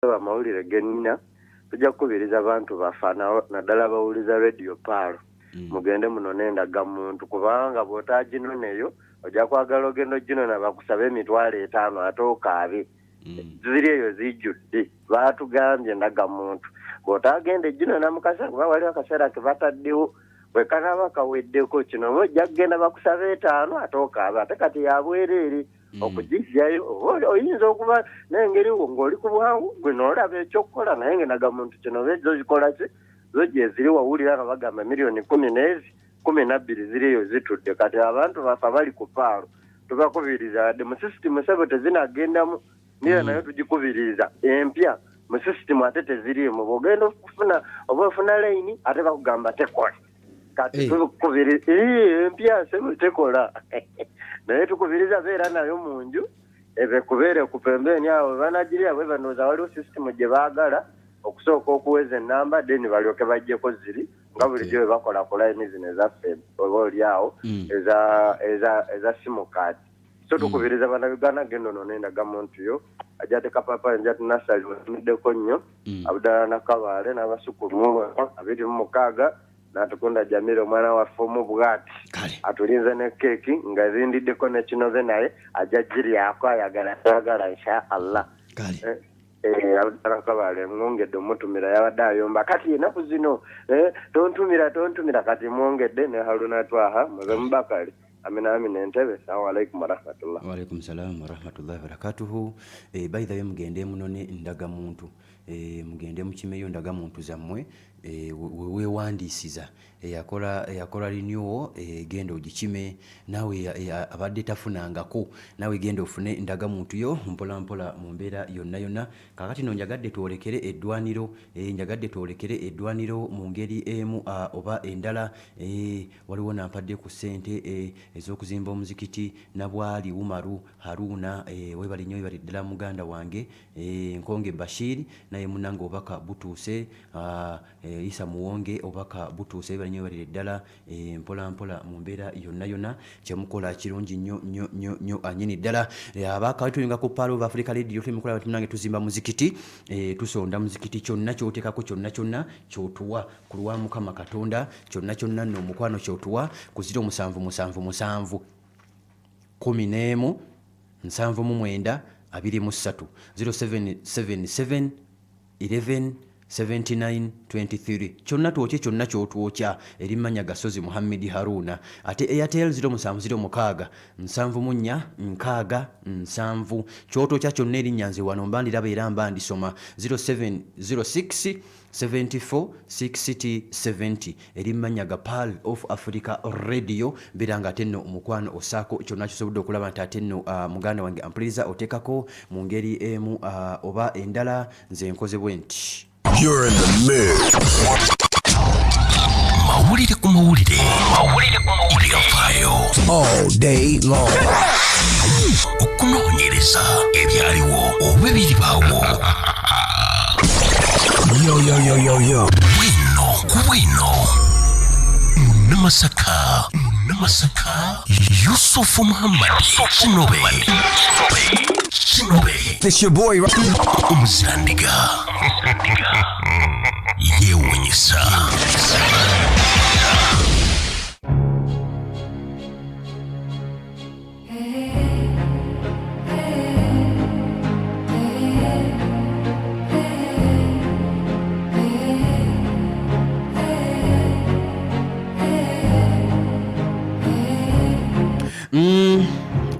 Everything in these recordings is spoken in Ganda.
Amawulire gennina, tujja kukubiriza abantu baffe naddala abawuliza Radio Pearl, mugende munone endagamuntu, kubanga bw'otaaginoneyo ojja kwagala ogenda oginona bakusabe 50,000 ate okaabe. Ziri eyo zijjudde, baatugambye endagamuntu bw'otaagenda eginona mu kaseera, kuba waliwo akaseera ke bataddewo, bwe kanaaba kaweddeko kino oba ojja kugenda bakusabe 5 ate okaabe, ate kati yabwereere. Okugijjayo oba oyinza okuba n'engeri ng'oli ku bwangu gwe n'olaba ekyokukola, naye ng'endagamuntu kino oba ezo zikola ki, zo gye ziri wawulira nga bagamba miliyoni 10 n'ezi 12 ziri eyo zitudde. Kati abantu baffe abali ku Pearl tubakubiriza, wadde mu sisitimu sebo tezinagendamu niyo, nayo tugikubiriza empya mu sisitimu ate teziriimu. Bw'ogenda okufuna oba ofuna layini ate bakugamba tekola. Kati tukubiriza empya sebo tekola, naye tukubiriza beera nayo mu nju ebekubeere ku pembeeni awo banagirira bwe banooza. Waliwo sisitimu gye baagala okusooka okuweza ennamba, then balyoke baggyeko ziri nga bulijjo bwe bakola ku layini zino ezaffe oba oli awo eza SIM card. So tukubiriza Bannayuganda, genda onone endagamuntu yo. Ajateka papa njati nasali otumiddeko nnyo. Abudala Nakabaale n'abasukulumu 26 natukunda Jamira omwana waffe omu bwati atulinze ne keeki nga erindiddeko nekinobe, naye ajja giryako ayagala ayagala insha Allah. Abudala Kabaale mwongedde omutumira, yabadde ayomba kati enaku zino, tontumira tontumira, kati mwongedde ne Haruna Twaha mube mubakali. Amina amina. Entebe. Assalamu alaikum warahmatullah. Waalaikum salam warahmatullahi wabarakatuhu. By the way, mugende munone ndagamuntu, mugende mukimeyo ndagamuntu zammwe wewewandiisiza. Eyakola renewal, genda ogikime. Naawe abadde tafunangako, naawe genda ofune ndagamuntu yo mpola mpola mu mbeera yonna yonna. Kakati no njagadde twolekere eddwaniro, njagadde twolekere eddwaniro mu ngeri emu oba endala. Waliwo nampadde ku ssente ez'okuzimba omuzikiti, Nabwali Umaru Haruna, webale nnyo, webale ddala muganda wange. Nkonge Bashir naye munange obubaka butuuse. Isa Muwonge obubaka butuuse, webale nnyo, webalire ddala. Mpola mpola mu mbeera yonna yonna kyemukola kirungi nnyo nnyo nnyo nnyo anyini ddala. Abaka tulinga ku Pearl of Africa Radio, tuli mukola munange tuzimba muzikiti, tusonda muzikiti. Kyonna kyoteekako, kyonna kyonna kyotuwa ku lwa Mukama Katonda, kyonna kyonna nno omukwano kyotuwa ku 0777 11 79 23, 0777 11 79 23. Kyonna twokye, kyonna kyotwokya eri manya Gasozi Muhammedi Haruna. Ate Airtel 0706 74 60 7. Kyotwokya kyonna erinnya nze wano mba ndiraba era mba ndisoma. 0706 74 60 70 eri manya ga Pearl of Africa Radio. Mbeera nga ate nno omukwano osaako kyonna kisobodde okulaba nti ate nno muganda wange ampuliriza oteekako mu ngeri emu oba endala. Nze nkoze bwe nti. You're in the mix. Mawulire ku mawulire. Mawulire ku mawulire. Byafaayo. All day long. Okunoonyereza ebyaliwo oba ebiribaawo. Yo, yo, yo, yo, yo. Bwino ku bwino. Munnamasaka. Munnamasaka. Yusufu Muhammad. Kinobe. Kinobe. It's your boy. Omuzirandiga. Yeewuunyisa.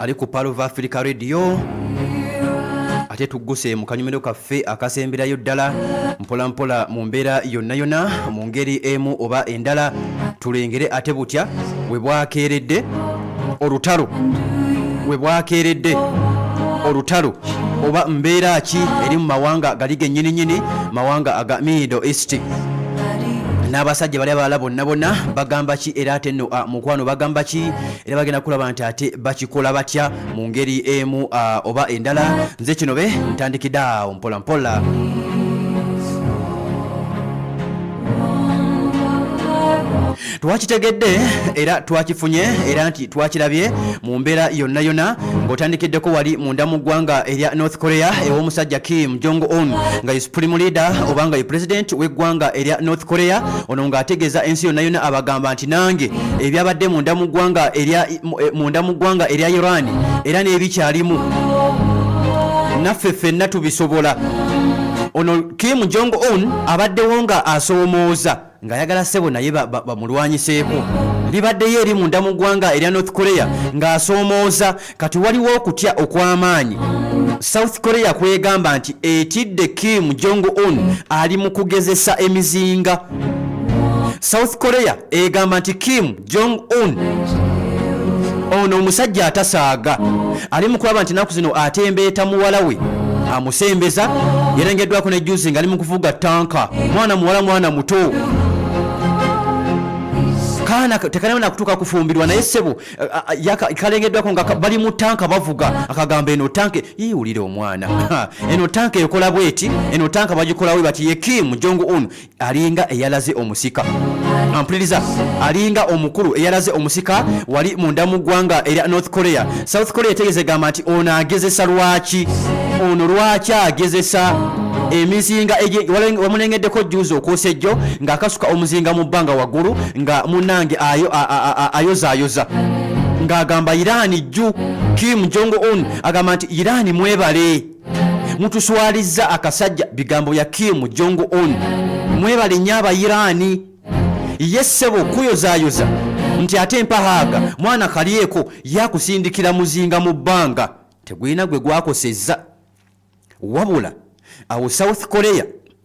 Ali ku Pearl of Africa Radio. Ate tugguse mu kanyumiro kaffe akasemberayo ddala mpola mpola mu mbeera yonna yonna mu ngeri emu oba endala, tulengere ate butya we bwakeeredde olutalo, we bwakeeredde olutalo oba mbeera ki eri mu mawanga gali gennyininyini, mawanga aga Middle East, n'abasajja bali abalala bonna bonna bagamba ki? Era ate nno mukwano bagamba ki? Era bagenda kulaba nti ate bakikola batya mu ngeri emu oba endala. Nze kino be ntandikidde awo mpola mpola. Twakitegedde era twakifunye era nti twakirabye mu mbeera yonna yonna, ng'otandikiddeko wali munda mu ggwanga erya North Korea ew'omusajja Kim Jong Un, nga ye supreme leader oba nga ye president w'eggwanga erya North Korea. Ono ng'ategeeza ensi yonna yonna, abagamba nti nange ebyabadde munda mu ggwanga erya munda mu ggwanga erya Iran era n'ebikyalimu, naffe ffenna tubisobola. Ono Kim Jong Un abaddewo nga asoomooza, ng'ayagala ssebo naye bamulwanyiseeko. Libaddeyo eri munda mu ggwanga erya North Korea ng'asoomooza. Kati waliwo okutya okw'amaanyi South Korea kwegamba nti etidde Kim Jong Un ali mu kugezesa emizinga. South Korea egamba nti Kim Jong Un ono omusajja atasaaga, ali mu kulaba nti naku zino atembeeta muwala we, amusembeza. Yalengeddwako ne juzi nga ali mu kuvuga tanka, mwana muwala, mwana muto, kaana tekanaba nakutuuka kufumbirwa, naye ssebo kalengeddwako nga bali mu tanka bavuga. Akagamba eno tanka yiwulire omwana, eno tanka ekola bweti, eno tanka bagikolawe bati. Ye Kim Jong Un alinga eyalaze omusika, ampuliriza, alinga omukulu eyalaze omusika wali munda mu ggwanga erya North Korea. South Korea etegeeza, egamba nti ono agezesa lwaki, ono lwaki agezesa emizinga? Wamulengeddeko juzi okwosa ejjo ng'akasuka omuzinga mu bbanga waggulu, nga munnange ayozaayoza ng'agamba Iraani jju. Kim Jong Un agamba nti Iraani mwebale, mutuswalizza akasajja. Bigambo bya Kim Jong Un, mwebale nnyo Abairaani. Ye ssebo kuyozaayoza nti ate mpahaaga mwana kalyeko yakusindikira muzinga mu bbanga, tegulina gwe gwakosezza. Wabula awo South Korea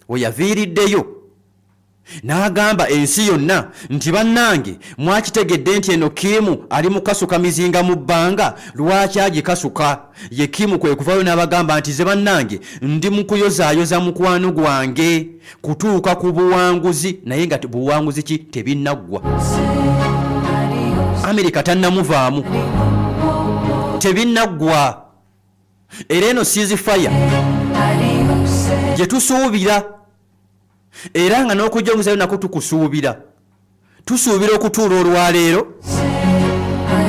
weyaviiriddeyo n'agamba ensi yonna nti bannange, mwakitegedde nti eno Kiimu ali mu kasuka mizinga mu bbanga, lwaki agikasuka? Ye Kiimu kwe kuvayo n'abagamba nti ze bannange ndi mu kuyozaayoza mukwano gwange kutuuka ku buwanguzi, naye nga buwanguzi ki? Tebinnaggwa, Amerika tannamuvaamu, tebinnaggwa. Era eno ceasefire gye tusuubira, era nga n'okujja nako tukusuubira, tusuubira okutuula olwaleero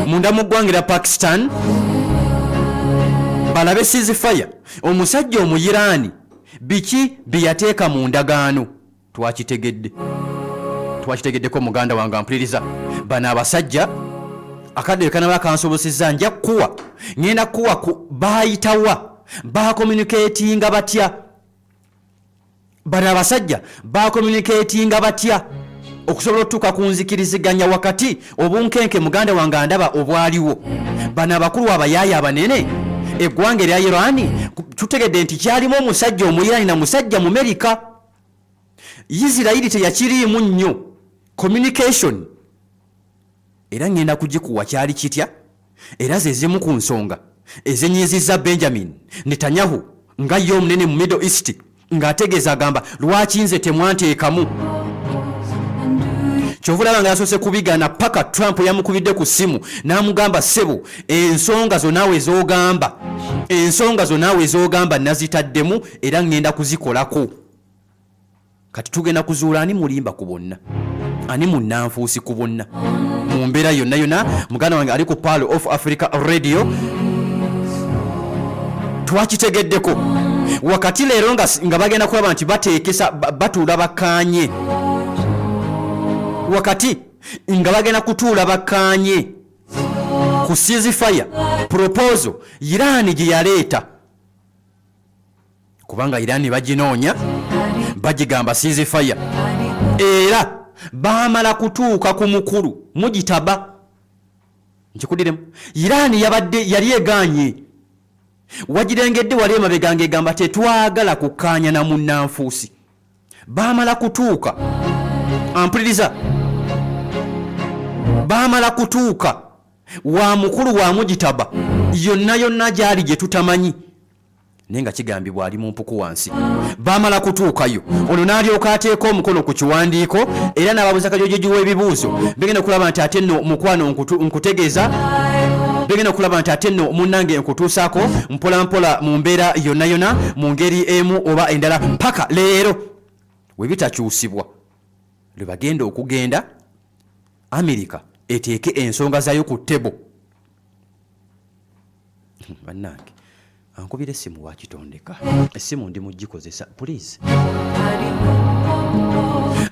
munda mu ggwanga erya Pakistan balabe ceasefire. Omusajja Omuyiraani biki bye yateeka mu ndagaano? Twakitegedde, twakitegeddeko muganda wange ampuliriza. Bano abasajja akadde kanaba kansobosezza, nja kukuwa, ngenda kukuwa ku baayitawa, bacommunicatinga batya? Bano abasajja bacommunicatinga batya okusobola okutuuka ku nzikiriziganya wakati obunkenke, muganda wange andaba, obwaliwo? Bano abakulu abayaaya abanene, eggwanga erya Irani tutegedde nti kyalimu omusajja Omuyirani na musajja Mumerika. Isirayiri teyakiriimu nnyo communication, era ngenda kugikuwa kyali kitya. Era ze zimu ku nsonga ezinyiizizza Benjamin Netanyahu nga ye omunene mu Middle East, ng'ategeeza agamba lwaki nze temwanteekamu. Kyova olaba nga yasoose kubigana paka Trump yamukubidde ku ssimu n'amugamba, ssebo, ensonga zo naawe z'ogamba, ensonga zo naawe z'ogamba nazitaddemu era ŋŋenda kuzikolako. Kati tugenda kuzuula ani mulimba ku bonna, ani munnanfuusi ku bonna mu mbeera yonna yonna. Muganda wange ali ku Pearl of Africa Radio, twakitegeddeko wakati leero nga bagenda kulaba nti bateekesa batuula bakkaanye, wakati nga bagenda kutuula bakkaanye ku ceasefire proposal Iran gye yaleeta, kubanga Iran baginoonya, bagigamba ceasefire, era baamala kutuuka ku mukulu mugitaba. Nkikudiremu, Iran yabadde yali eganye, wagirengedde wali emabega ng'egamba tetwagala kukkaanya na munnanfuusi. Baamala kutuuka, ampuliriza, baamala kutuuka wa mukulu wa mugitaba yonna yonna gyali gye tutamanyi, naye nga kigambibwa ali mu mpuku wansi. Baamala kutuukayo, ono n'alyoka ateeka omukono ku kiwandiiko era n'ababuuza kajojoji w'ebibuuzo. Begenda okulaba nti ate nno mukwano nkutegeeza, begenda okulaba nti ate nno munnange nkutuusaako mpola mpola mu mbeera yonna yonna, mu ngeri emu oba endala, paka leero we bitakyusibwa lwe bagenda okugenda. Amerika eteeke ensonga zaayo ku table. Bannange, ankubira essimu wakitondeka, essimu ndi mugikozesa, please.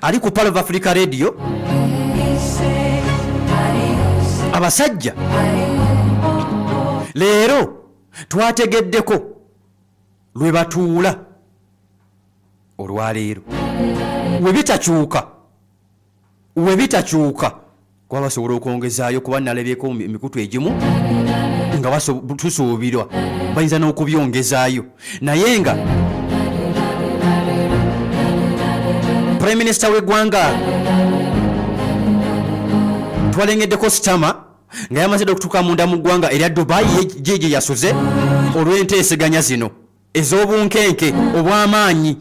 Ali ku Pal of Africa Radio. Abasajja leero twategeddeko lwe batuula olwaleero, we bitakyuka, we bitakyuka, kuba basobola okwongezaayo, kuba nalabyeko mu mikutu egimu nga tusuubirwa bayinza n'okubyongezaayo. Naye nga Prime Minister w'eggwanga twalengeddeko Starmer nga yamaze dda okutuuka munda mu ggwanga erya Dubai, ye gye yasuze olw'enteeseganya zino ez'obunkenke obw'amaanyi.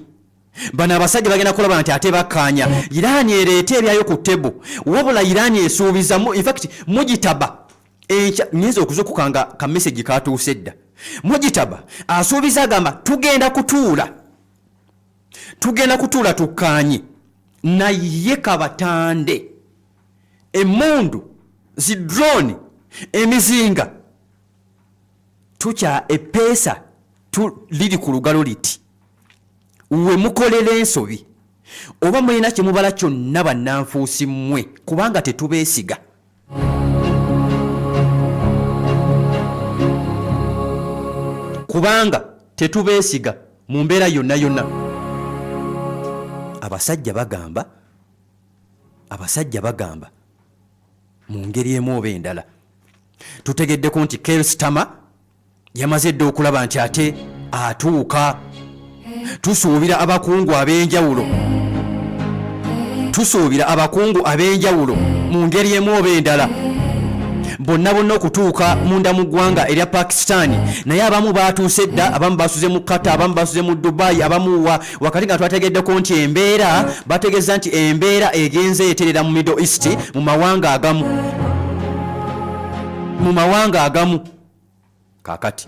Bano abasajja bagenda kulaba nti ate bakkaanya Iraani ereete ebyayo ku table. Wabula Iraani esuubiza, infact Mujitaba enkya nyinza okuzukuka nga ka message katuuse dda. Mujitaba asuubiza, agamba tugenda kutuula, tugenda kutuula tukkaanye, naye kabatande emmundu zi drone, emizinga, tukya epeesa liri ku lugalo liti we mukolera ensobi oba mulina kyemubala kyonna bannanfuusi mmwe, kubanga tetubeesiga. Kubanga tetubeesiga mu mbeera yonna yonna. Abasajja bagamba mu ngeri emu oba endala tutegeddeko nti Keir Starmer yamaze dda okulaba nti ate atuuka. Tusuubira abakungu ab'enjawulo, tusuubira abakungu ab'enjawulo mu ngeri emu oba endala bonna bonna okutuuka munda mu ggwanga erya Pakistan. Naye abamu batuuse dda, abamu basuze mu Qatar, abamu basuze mu Dubai, abamu wa wakati nga twategeddeko nti embeera, bategeeza nti embeera egenze eterera mu Middle East, mu mawanga agamu. Kakati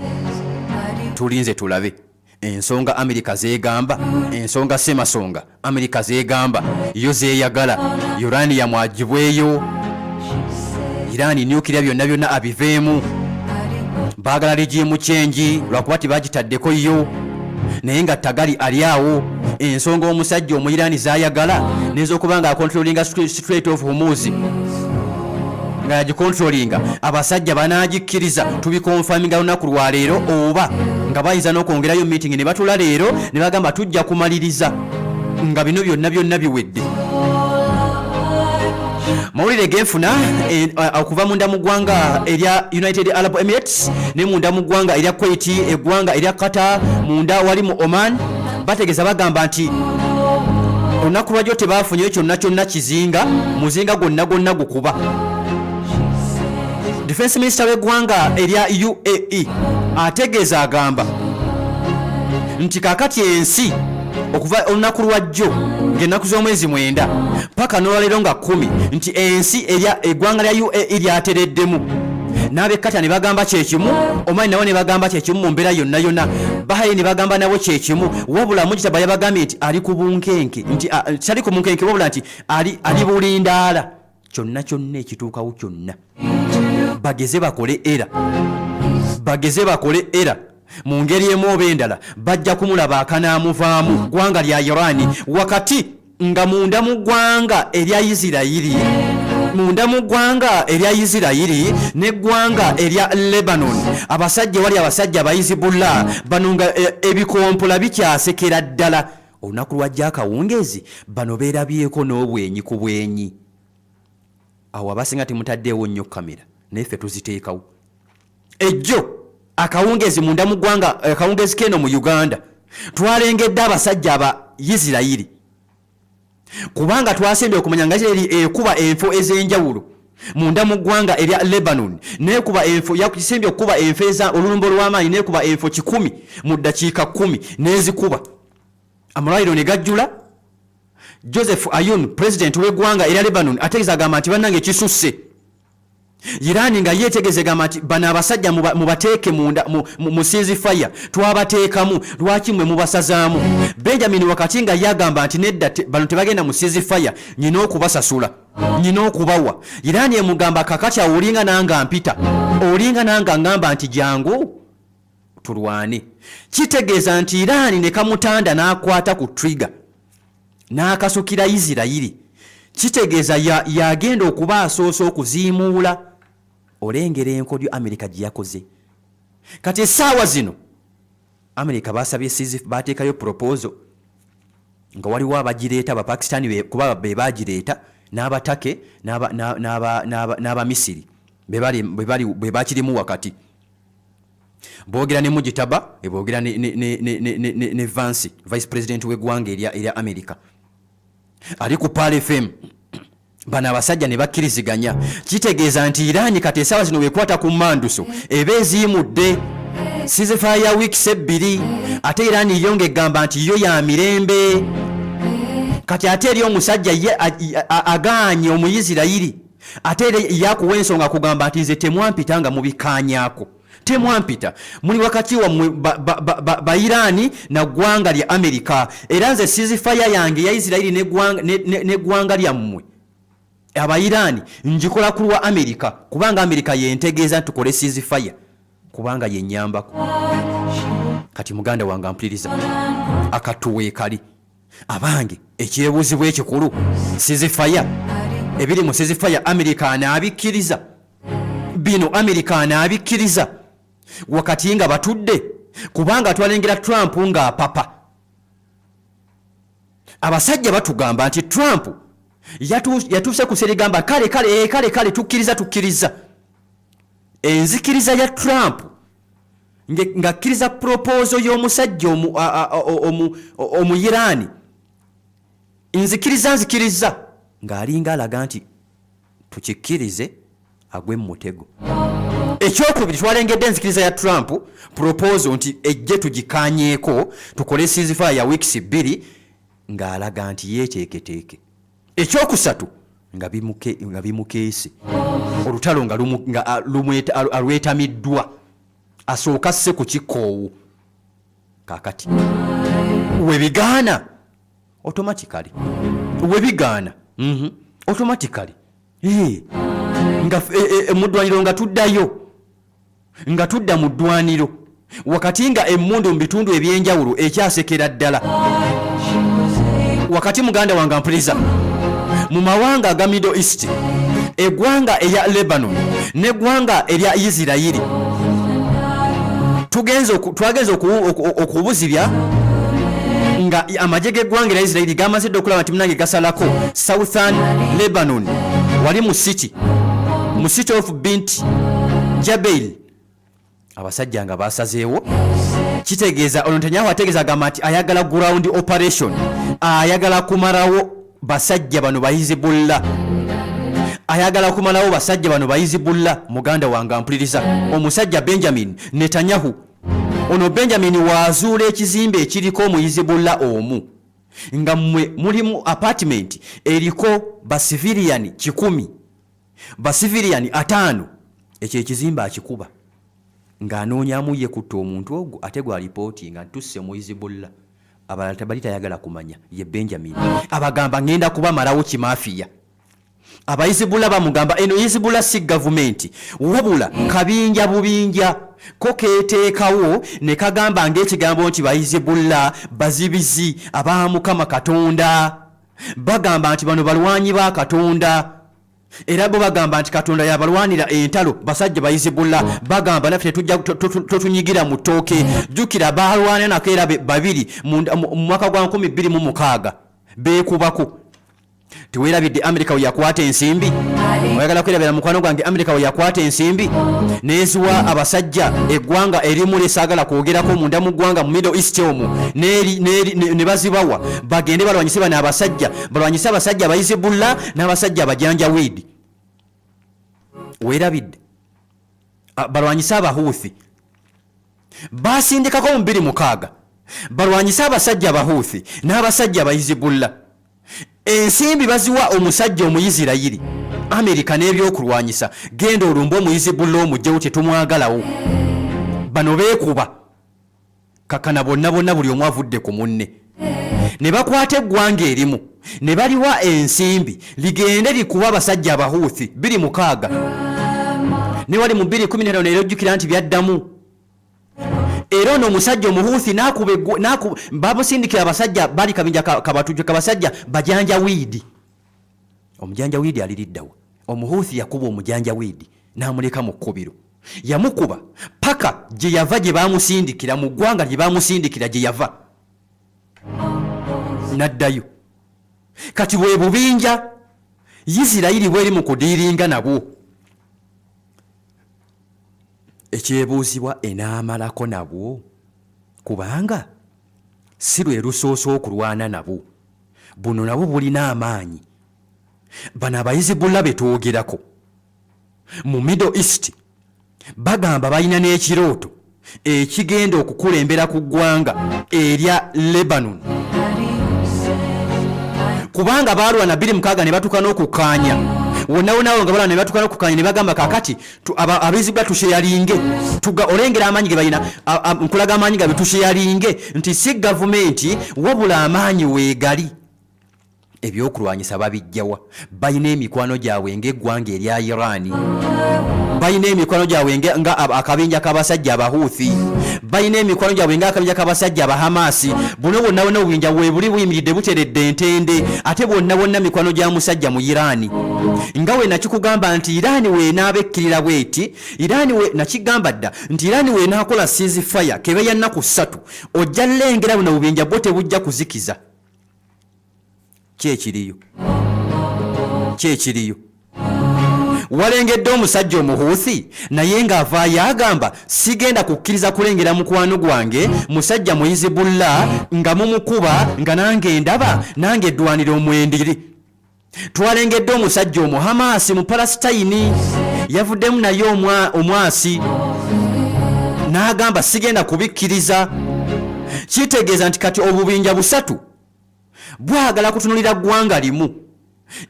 tulinze tulabe ensonga Amerika zegamba, ensonga semasonga Amerika zegamba yo zeyagala uranium agibweyo, Irani nuclear byonna byonna abiveemu. Baagala regime change, lwakuba tebagitaddeko yo, naye nga tagali ali awo. Ensonga omusajja Omuyiraani zayagala nez'okuba nga acontrollinga Strait of Hormuz, nga yagicontrollinga, abasajja banagikkiriza? Tubiconfirminga lunaku lwaleero, oba nga bayinza n'okwongerayo meeting ne batula leero ne bagamba tujja kumaliriza nga bino byonna byonna biwedde. Mawulire genfuna okuva munda mu ggwanga erya United Arab Emirates ne munda mu ggwanga erya Kuwait, eggwanga erya Qatar, munda wali mu Oman, bategeeza bagamba nti olunaku lwajjo tebafunyeyo kyonna kyonna kizinga, muzinga gwonna gwonna gukuba. Defense minister w'eggwanga erya UAE ategeeza, agamba nti kakati ensi okuva olunaku lwajjo ng'ennaku z'omwezi 9 paka n'olwaleero nga 10, nti ensi erya eggwanga lya UAE lyatereddemu. N'ab'e Qatar ne bagamba kyekimu, Omani nabo ne bagamba kyekimu, mu mbeera yonna yonna Bahrain ne bagamba nabo kyekimu. Wabula Mujitaba yabagambye nti ali ku bunkenke, nti tali ku bunkenke, wabula nti ali bulindaala kyonna kyonna ekituukawo kyonna, bageze bakole era bageze bakole era mu ngeri emu oba endala bajja kumulaba akanaamuvaamu ggwanga lya Irani. Wakati nga munda mu ggwanga erya Isirayiri, munda mu ggwanga erya Isirayiri n'eggwanga erya Lebanon, abasajja wali abasajja Abahizibulla bano nga ebikompola bikyasekera ddala. Olunaku lwajja akawungeezi bano beerabyeko n'obwenyi ku bwenyi. Awo abasinga temutaddeewo nnyo kamera, naye ffe tuziteekawo. Ejjo akawungeezi munda mu ggwanga, akawungeezi keno mu Uganda, twalengedde abasajja aba Isirayiri, kubanga twasembye okumanya nga Isirayiri ekuba enfo ez'enjawulo munda mu ggwanga erya Lebanon, nekuba enfo, yakisembye okukuba enfo eza olulumbo lw'amaanyi, nekuba enfo 100 mu ddakiika 10, n'ezikuba amalwaliro ne gajjula. Joseph Aoun, president w'eggwanga erya Lebanon, ategeeza, agamba nti bannange kisusse. Iran nga yeetegeze gamba nti bano abasajja mubateeke munda mu ceasefire twabateekamu, lwaki mwe mubasazaamu? Benjamin wakati nga yagamba nti nedda, bano tebagenda mu ceasefire, nyina okubasasula, nyina okubawa. Iran emugamba kakati awo olinga nanga mpita, olinga nanga ngamba nti jangu tulwane. Kitegeeza nti Iran ne kamutanda n'akwata ku trigger n'akasukira Isirayiri. Kitegeeza yagenda okuba asoose okuziimuula. Olengera enkodyo Amerika gye yakoze. Kati essaawa zino Amerika basabye bateekayo proposal nga waliwo abagireeta Abapakistani kuba be bagireeta, n'Abatake n'Abamisiri be bakirimu wakati. Boogera ne Mujitaba, boogera ne Vance, vice president w'eggwanga erya America, ali ku Pearl FM. Bano abasajja ne bakkiriziganya. Kitegeeza nti Iran kati essaawa zino wekwata ku manduso eba eziimudde ceasefire ya weeks 2. Ate Iran yo ng'egamba nti yo ya mirembe. Kati ate eri omusajja ye agaanye Omuyisirayiri, ate era yakuwa ensonga kugamba nti nze temwampita nga mubikaanyaako, temwampita, muli wakati wammwe ba Irani na ggwanga lya Amerika, era nze ceasefire yange ya Isirayiri n'eggwanga lyammwe Abairani njikola ku lwa Amerika, kubanga Amerika yentegeeza nti tukole ceasefire, kubanga yenyambako. Kati muganda wange ampuliriza, akatuweekali abange, ekyebuuzibwa ekikulu, ceasefire, ebiri mu ceasefire Amerika anaabikkiriza? Bino Amerika anaabikkiriza wakati nga batudde? Kubanga twalengera Trump ng'apapa. Abasajja batugamba nti Trump yatuuse ku serigamba kale kale, kale kale, tukkiriza tukkiriza. Enzikiriza ya Trump ng'akkiriza proposal y'omusajja Omuyiraani, nzikiriza nzikiriza, ng'alinga alaga nti tukikkirize agwe mu mutego. Ekyokubiri, twalengedde enzikiriza ya Trump proposal nti ejje tugikanyeeko tukole ceasefire ya weeks 2, ng'alaga nti yeeteeketeeke. Ekyokusatu, nga bimukeese olutalo nga alwetamiddwa, asooka asse ku kikoowu. Kakati webigaana automatically, webigaana automatically, nga mu ddwaniro nga tuddayo, nga tudda mu ddwaniro wakati nga emmundu mu bitundu ebyenjawulo ekyasekera ddala wakati. Muganda wange ampuliriza, mu mawanga aga Middle East, eggwanga erya Lebanon n'eggwanga erya Isirayiri, twagenze okubuzibya nga amagye g'eggwanga erya Isirayiri gamaze dde okulaba nti munange gasalako southern Lebanon, wali mu city of Bint Jabeil. Abasajja nga basazeewo. Kitegeeza ono Netanyahu ategeeza, agamba nti ayagala ground operation, ayagala kumalawo basajja bano Bahizibullah, ayagala kumalawo basajja bano Bahizibullah. Muganda wange ampuliriza, omusajja Benjamin Netanyahu ono, Benjamin waazuula ekizimbe ekiriko Omuhizibullah omu nga mmwe mulimu apartment eriko bacivilian 100, bacivilian 50, ekyo ekizimbe akikuba ng'anoonyamu ye kutta omuntu ogwo, ate gwalipooti nga ntusse Muhizibullah. Abalala tabali tayagala kumanya. Ye Benjamin abagamba ŋŋenda kubamalawo kimafiya. Abahizibullah bamugamba eno Hizibullah si gavumenti, wabula kabinja bubinja ko keteekawo ne kagamba ng'ekigambo nti Bahizibullah bazibizi aba Mukama Katonda. Bagamba nti bano balwanyi ba Katonda, era bo bagamba nti Katonda yabalwanira entalo. Basajja Bahizibullah bagamba naffe tetujja totunyigira mu ttooke. Jjukira balwana nako era babiri mu mwaka gwa 2006 beekubako. Teweerabidde Amerika we yakwata ensimbi? Oyagala kwerabira, mukwano gwange, Amerika we yakwata ensimbi neziwa abasajja eggwanga erimu lyesaagala kwogerako munda mu ggwanga mu Middle East omwo, ne bazibawa bagende balwanyise bano abasajja, balwanyise abasajja Abahizibulla n'abasajja Abajanjawiidi? Weerabidde? Balwanyise Abahuuthi. Basindikako mu 26 balwanyise abasajja Abahuuthi n'abasajja Abahizibulla. Ensimbi baziwa omusajja Omuyisirayiri. Amerika n'ebyokulwanyisa, genda olumbe Omuhizibullah omugyewo, tetumwagalawo. Bano beekuba kakana bonna bonna, buli omu avudde ku munne, ne bakwata eggwanga erimu ne baliwa ensimbi ligende likuba abasajja Abahuuthi 26 ne wali mu 215. Era ojjukira nti byaddamu, era ono omusajja Omuhuuthi n'akuba bamusindikira abasajja bali kabinja kabatujju kabasajja bajanjawiidi. Omujanjawiidi aliriddawa? Omuhuuthi yakuba omujanjawiidi n'amuleka mu kkubiro, yamukuba paka gye yava, gye bamusindikira, mu ggwanga gye bamusindikira gye yava n'addayo. Kati bwe bubinja Isirayiri bweri mu kudiiringa nabwo. Ekyebuuzibwa, enaamalako nabwo? Kubanga si lwe lusoose okulwana nabwo, buno nabwo bulina amaanyi. Bano Abahizibulla be twogerako mu Middle East bagamba balina n'ekirooto ekigenda okukulembera ku ggwanga erya Lebanon, kubanga baalwana 26 ne batuuka n'okukkaanya wonnawonawo, nga balwana ne batuuka n'okukkaanya ne bagamba, kakati Abahizibullah tusheyalinge, olengera amaanyi ge balina, nkulaga amaanyi gabe, tusheyalinge nti si gavumenti wabula amaanyi weegali. Ebyokulwanyisa babijjawa? Balina emikwano gyabwe ng'eggwanga erya Irani, balina emikwano gyabwe nga akabinja k'abasajja Abahuuthi, balina emikwano gyabwe ng'akabinja k'abasajja Abahamasi. Buno bwonna bwonna obubinja weebuli buyimiridde buteredde entende, ate bwonna bwonna mikwano gya musajja mu Irani. Nga we nakikugamba nti Irani weenaaba ekkirira bweti, Irani we nakigamba dda nti Irani weenaakola ceasefire kebe ya nnaku 3, ojja lengera buno bubinja bwo tebujja kuzikiza. Kyekiriyo, kyekiriyo. Walengedde omusajja Omuhuuthi naye ng'avaayo agamba, sigenda kukkiriza kulengera mukwano gwange musajja Muhizibulla nga mumukuba nga nange ndaba, nange eddwaniro omwendiri. Twalengedde omusajja Omuhamaasi mu Palasitayini yavuddemu naye omwasi n'agamba, sigenda kubikkiriza. Kitegeeza nti kati obubinja busatu bwagala kutunulira ggwanga limu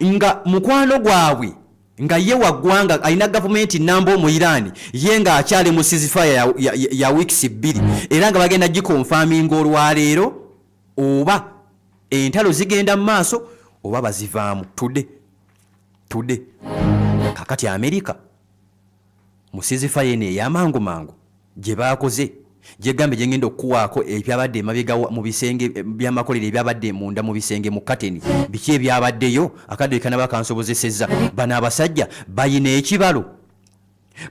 nga mukwano gwabwe, nga ye wa ggwanga alina gavumenti namba Omuiraani, ye ng'akyali mu ceasefire ya weeks 2, era nga bagenda gikonfaminga olwaleero oba entalo zigenda mu maaso oba bazivaamu. Tude tude kakati Amerika mu ceasefire eno ey'amangu mangu gye baakoze, gyegambe gyengenda okukuwaako ebyabadde emabega mu bisenge by'amakolero, ebyabadde munda mu bisenge mu kateni, biki ebyabaddeyo, akadde kanaba kansobozesezza. Bano abasajja bayina ekibalo.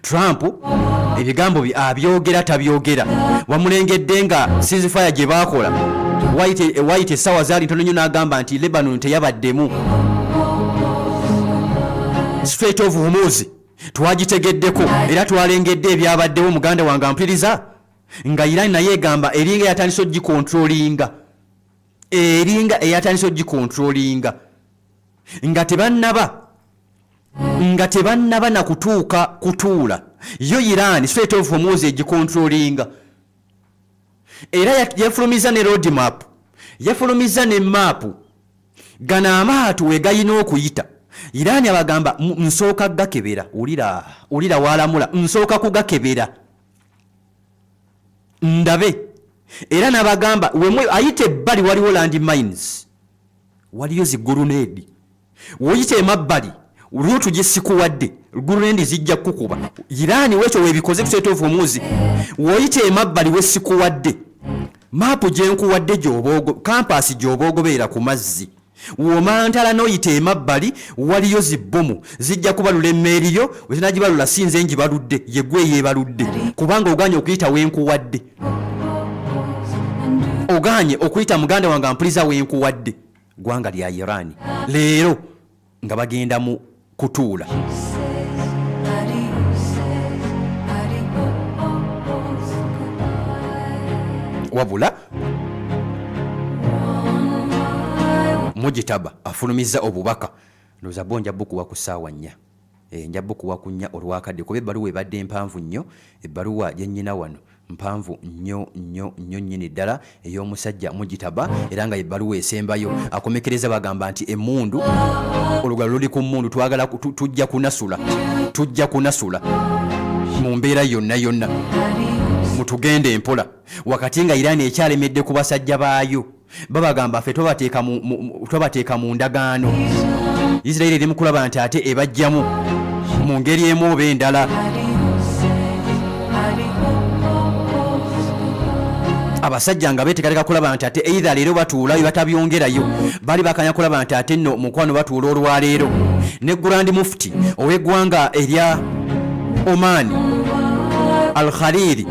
Trump ebigambo bye abyogera tabyogera, wamulengedde nga ceasefire gye baakola wayite essaawa zaali ntono nnyo n'agamba nti Lebanon teyabaddemu. Strait of Hormuz twagitegeddeko era twalengedde ebyabaddewo. Muganda wange ampuliriza, nga Iran naye egamba eringa eyatandise ogikontrolinga, eringa eyatandise ogikontrolinga nga tebannaba nakutuuka kutuula. Yo Iran Strait of Hormuz egikontrolinga, era yafulumiza ne road map, yafulumiza ne maapu gano amaato we gayina okuyita. Iran abagamba, nsooka gakebera." Wulira, wulira walamula, nsooka kugakebera ndabe. Era n'abagamba, wemwe ayita ebbali waliwo land mines, waliyo zi grenade, woyita emabbali route gyesikuwadde grenade zijja kukuba. Iran wekyo webikoze ku Strait of Hormuz, woyita emabbali wesikuwadde maapu gyenkuwadde gyoba compass gyoba ogoberera ku mazzi, womantala n'oyita emabbali waliyo zibbomu zijja kubalula emmeeri yo. Wezinagibalula si nze ngibaludde, yegwe yeebaludde, kubanga oganye okuyita wenkuwadde, oganye okuyita. Muganda wange ampuliza, wenkuwadde ggwanga lya Iran leero nga bagenda mu kutuula. Wabula Mujitaba afulumizza obubaka, ndowooza bo nja bukuwa ku ssaawa 4. Nja bukuwa ku 4 olwakadde, kuba ebbaluwa ebadde mpanvu nnyo, ebbaluwa gye nnyina wano. Mpanvu nnyo nnyo nnyo nnyini ddala ey'omusajja Mujitaba, era nga ebbaluwa esembayo akomekereza bagamba nti emmundu, olugalo luli ku mmundu, twagala tujja kunasula, tujja kunasula mu mbeera yonna yonna, mutugende empola. Wakati nga Iran ekyalemedde ku basajja baayo, babagamba ffe twabateeka mu ndagaano. Isirairi eri mu kulaba nti ate ebajjamu mu ngeri emu oba endala. Abasajja nga beteekateeka kulaba nti ate either leero batuula, batabyongerayo, bali bakanya kulaba nti ate nno mukwano batuula olwaleero ne Grand Mufti ow'eggwanga erya Oman, Al Khalili,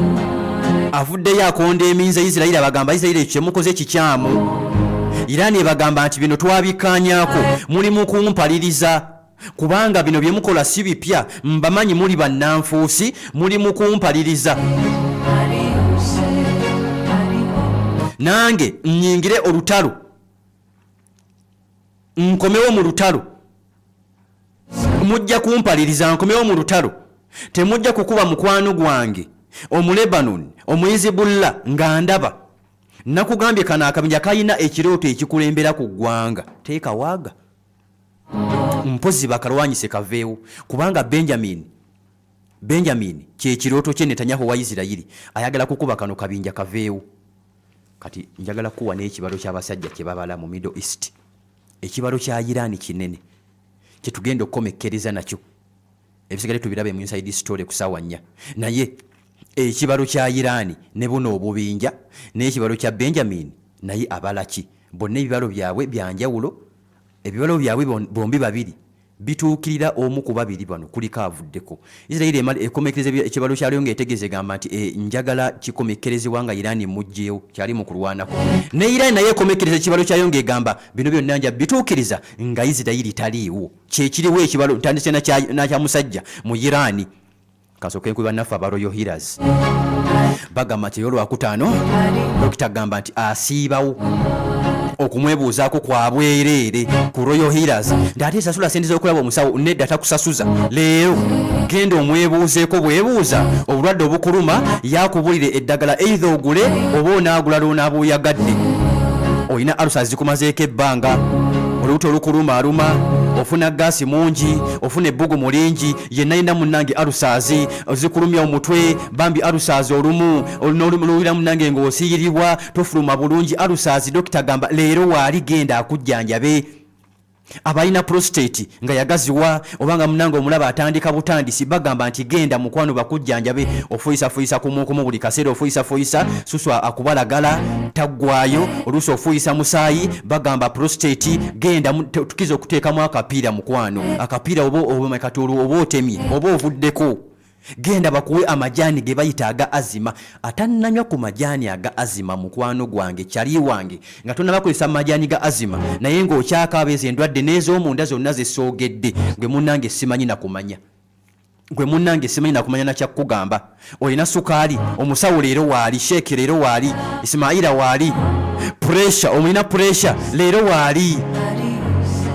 avuddeyo akonda eminza Isirayiri, abagamba Isirayiri ekyo kyemukoze kikyamu. Iran ebagamba nti bino twabikkaanyaako, muli mu kumpaliriza, kubanga bino bye mukola si bipya, mbamanyi muli bannanfuusi, muli mu kumpaliriza nange nnyingire olutalo, nkomewo mu lutalo. Mujja kumpaliriza nkomewo mu lutalo, temujja kukuba mukwano gwange Omulebanon, Omuhizibulla nga ndaba. Nakugambye kano akabinja kalina ekirooto ekikulembera ku ggwanga, teekawaaga mpozi bakalwanyise kaveewo, kubanga Benjamin kyekirooto kye Netanyahu wa Isirayiri, ayagala kukuba kano kabinja kaveewo. Kati njagala kuwa n'ekibalo ky'abasajja kye babala mu Middle East. Ekibalo kya Iran kinene kyetugenda okukomekkereza nakyo, ebisigadde tubirabe mu Inside Story ku saawa 4. Naye ekibalo kya Iran ne buno obubinja n'ekibalo kya Benjamin naye abalaki bonna ebibalo byabwe byanjawulo. Ebibalo byabwe bombi babiri bituukirira omu ku babiri bano kuliko avuddeko. Isirairi ekomekereza ekibalo kyalyo ng'etegeeza, egamba nti njagala kikomekkerezebwa nga Iran mugjeewo kyali mu kulwanako ne Iran. Naye ekomekereza ekibalo kyayo ng'egamba bino byonna nja bituukiriza nga Isirayiri taliiwo. Kyekiriwo ekibalo ntandise nakya musajja mu Iran. Kasooke nkubi bannaffe aba Royal Healers bagamba nti olwakutaano dokita agamba nti asiibawo okumwebuuzaako kwa bwereere ku Royal Healers, nti ate esasula sente z'okulaba omusawo. Nedda, takusasuza. Leero genda omwebuuzeeko bwebuuza obulwadde obukuluma, yakubulire eddagala, either ogule oba onaagula lwonaaba oyagadde. Olina alusa zikumazeeko ebbanga, olubuto olukulumaaluma, ofuna gaasi mungi, ofuna ebbugumu lingi yenna yenna, munnange alusaazi zikulumya omutwe, bambi alusaazi olumu n'oluwulira munnange ng'osiirirwa, tofuluma bulungi, alusaazi, dokita gamba leero waali, genda akujjanjabe. Abalina prostate nga yagaziwa oba nga munange omulaba atandika butandisi, bagamba nti genda mukwano bakujjanjabe. Ofuyisafuyisa kumukumu buli kaseera, ofuyisafuyisa susu akubalagala taggwayo, oluusi ofuyisa musaayi, bagamba prostate genda tukiza okuteekamu akapiira mukwano, akapiira oba kati olwo oba otemye oba ovuddeko, genda bakuwe amajaani ge bayita aga azima. Atannanywa ku majaani aga azima, mukwano gwange, kyali wange, nga tonaba kozesa majaani ga azima naye ng'okyakaaba ezo endwadde n'ez'omunda zonna zesoogedde, gwe munnange simanyi nakumanya, gwe munnange simanyi nakumanya nakyakugamba. Olina sukaali, omusawo leero waali, sheeki leero waali, Isimaila waali. Pressure, omulina pressure, leero waali.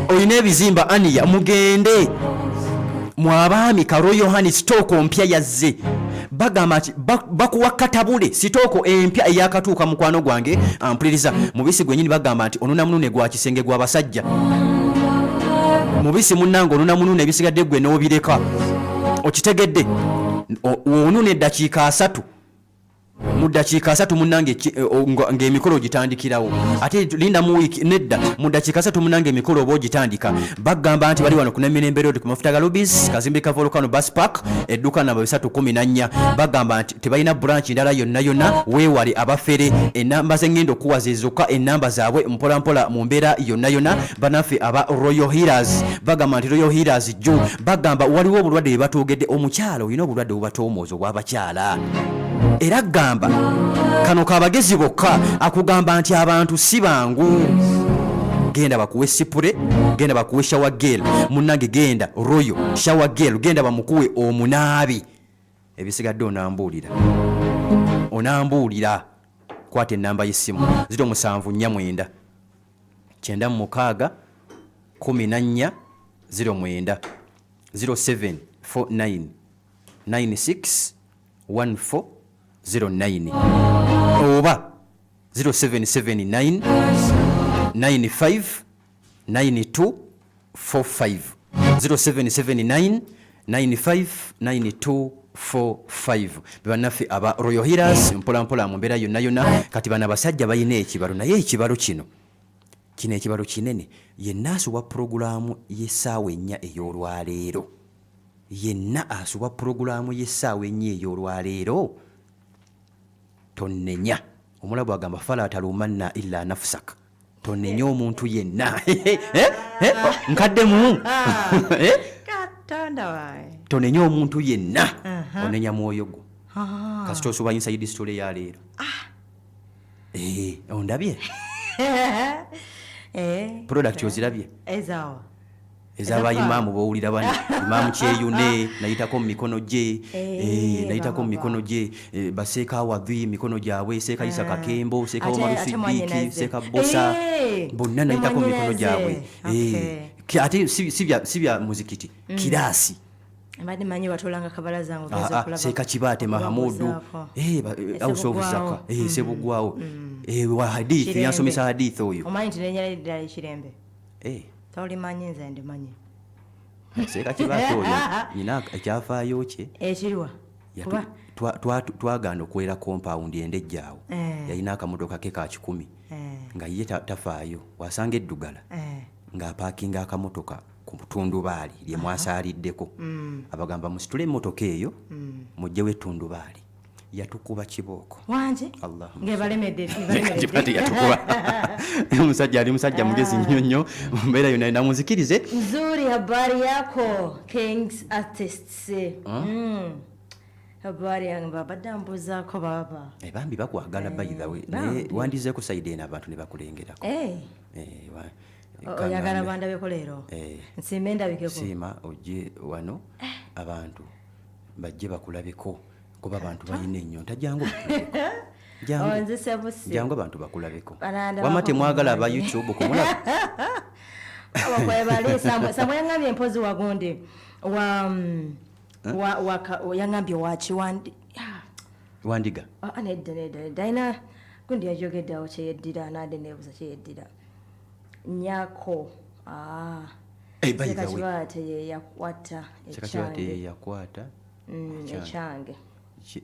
Olina ebizimba, aniya, mugende mwabaami ka Royal Honey. Sitooko mpya yazze, bagamba nti bakuwa katabule sitooko empya eyakatuuka. Mukwano gwange ampuliriza, mubisi gwenyini, bagamba nti onuna munune gwa kisenge gwa basajja, mubisi munnange, onuna munune, ebisigadde gwe n'obireka. Okitegedde? Onuna eddakiika 30, mu ddakiika 30 munnange ng'emikolo ogitandikirawo. Ate linda mu wiiki, nedda, mu ddakiika 30 munnange emikolo oba ogitandika. Bagamba nti bali wano ku Namirembe Road, ku mafuta ga Lubis, kazimbi ka Volcano Bus Park, edduuka namba 314. Bagamba nti tebalina branch ndala yonna yonna, weewale abafere. Enamba z'eŋŋenda okuwa ze zokka enamba zaabwe, mpola mpola mu mbeera yonna yonna. Banaffe aba Royal Healers bagamba nti Royal Healers jjo bagamba waliwo obulwadde bwe batoogedde. Omukyala olina obulwadde obubatoomooza obw'abakyala, era gamba kano kabagezi bokka, akugamba nti abantu si bangu, genda bakuwe spray, genda bakuwe shower gel munnange, genda Royal Shower Gel, genda bamukuwe omunaabi, ebisigadde onambuulira, onambuulira. Kwata enamba y'essimu 0749 96 14 09, 0749 96 14. 09 oba 0779 95 92 45, 0779 95 92 45. Bannaffe aba Royal Healers, mpolampola mu mbeera yonna yonna. Kati bano abasajja balina ekibalo, naye ekibalo kino kino ekibalo kinene. Yenna asubwa purogulaamu y'essaawa 4 ey'olwaleero, yenna asubwa purogulaamu y'essaawa 4 ey'olwaleero, tonnenya. Omulabu agamba, fala talumanna illa nafsak, tonenya omuntu yenna. Nkaddemu. Katonda wange. Tonenya omuntu yenna, onenya mwoyo gwo kasita osuba Inside Story ya leero. Ondabye? Product ozirabye? Ezawa? Ez'abayimaamu bowulira bano, Imaamu Kyeyune nayitako mu mikono gye, nayitako mu mikono gye, baseeka Awadhi mikono gyabwe, Seeka Isa Kakembo, Seeka Omaru Ate Siddiiki, mwannyinaze. Seeka Bosa, bonna nayitako mu mikono gyabwe. Ate si bya muzikiti, kiraasi. Mbadde manyi watulanga kabalaza nga Ah, ah, Seeka Kibaate Mahamudu, House of Zaka, Sebugwawo, wa hadithi. Kirembe. Yansomesa hadithi oyo. Omanyi nti nenyala eddala ekirembe? Tolimanyi, nze ndimanyi. Seeka Kibaate oyo nyina ekyafaayo kye. Ekiriwa? Kuba Twagaana okwera compound endejjaawo. Yalina akamotoka ke ka 100, nga ye tafaayo wasanga eddugala, ng'apaakinga akamotoka ku tundubaali lye mwasaaliddeko. Abagamba, musitule emmotoka eyo mugjewo ettundubaali. Yatukuba kibooko. Wangi? Allahumma. Ngebalemedde. Kibaate yatukuba. Omusajja ali musajja mugezi nnyo nnyo mu mbeera yonna. Namuzikirize. Nzuri, habari yako Kings Artists? Habari yange, babadde ambuuzaako baba. Bambi bakwagala, by the way, naye Bambi. wandizeeko side eno abantu ne bakulengerako. Oyagala Kaŋŋambe. bandabeko leero? Eh. Nsiime ndabikeko. Siima ojje wano, abantu bajje bakulabeko, kuba abantu balina ennyonta. Jangu bakulabeko. Jangu. Onzise busi. Jangu abantu bakulabeko. Banandabako Wamma temwagala aba ku YouTube kumulaba? Abo kwebali. Samwe yaŋŋambye empozi wagundi wa yaŋŋambye wakiwandi. Wandiga. Ah, nedda, nedda, nedda, alina gundi yajogedde awo kyeyeddira, nadde neebuza kyeyeddira nyako. Ah. Eh, by the way. Kibaate ye yakwata Sekakibaate ekyange. Yakwata ekyange. Ekyange.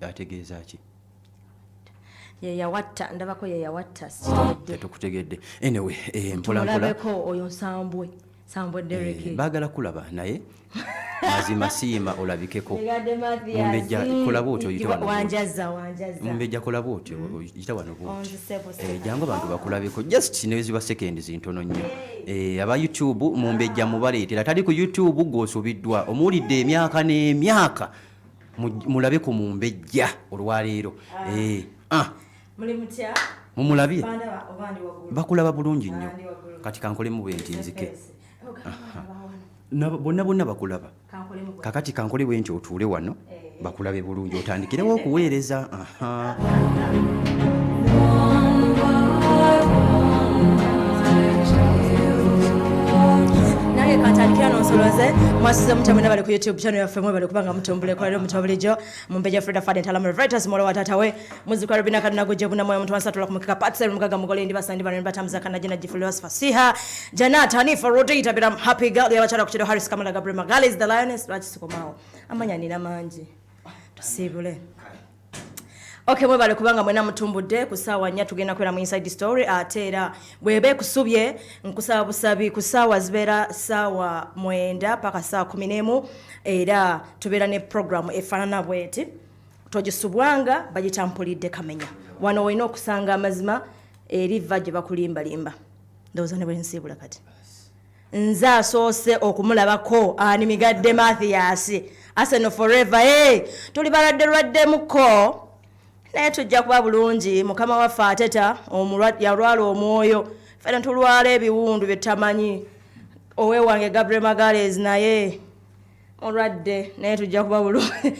Ategeeza ki? Ye yawatta, ndabako ye yawatta, sikitegedde. Tetukutegedde. Anyway, mpola mpola. Tumulabeko oyo Nsambwe, Sambwe Derek. Baagala kulaba, naye mazima siima olabikeko. Migadde. Mumbejja, kola bw'otyo, oyite wano bw'oti. Wanjaza, wanjaza. Mumbejja, kola bwotyo, yita wano bwoti. Onzise busi. Jangu abantu bakulabeko, just neziba seconds ntono nnyo. Aba YouTube, Mumbejja mubaleetera. Tali ku YouTube gw'osubiddwa, omuwulidde emyaka n'emyaka. Mulabe ku Mumbejja olwaleero. Ah, Muli mutya? Mumulabye? Bandaba oba ndi waggulu? Bakulaba bulungi nnyo. Ndi waggulu. Kati kankolemu bwe nti nzike. Oh, gamba wano. Bonna bonna bakulaba. Kankolemu bwe. Kakati kankole bwe nti otuule wano bakulabe bulungi, otandikirewo okuweereza. Aha. Nange kantandikira nonsoloze. Mwasuze mutya mwena bali ku YouTube channel yaffe? Mwe bali kubanga mutumbule kwa leero mutya bulijjo. Mumbejja Frida Fad Ntalamu Reuters, muwala wa taata we muzzukulu wa Rubina Kaduna gwe buna mwoyo omuntu wansatula ku mukeka Patsel mugaga mugole ndi basandi bano batambuza kana jina jifuliwas fasiha Janat Hanifa Rodita Biram happy girl yabakyala ku kiro Harris Kamala Gabriel Magalis the lioness. Lwaki sikomaawo? Amanya nina mangi, tusiibule. Okay, mwebale kubanga mwena mutumbudde. Ku ssaawa 4 tugenda kubeera mu Inside Story. Ate era bweba ekusubye, nkusaba busabi, ku ssaawa zibeera ssaawa 9 paka ssaawa 11, era tubeera ne programu efaanana bweti, togisubwanga, bagitampulidde kamenya. Wano olina okusanga amazima eriva gye bakulimbalimba. Ndowooza ne bwe nsiibula kati nze asoose okumulabako ani? Migadde Mathias, Arsenal forever. Hey, tuli balwadde lwaddemuko, naye tujja kuba bulungi. Mukama waffe ateta yalwala omwoyo, fena tulwala ebiwundu byetamanyi. Owewange Gabriel Magales naye mulwadde, naye tujja kuba bulungi.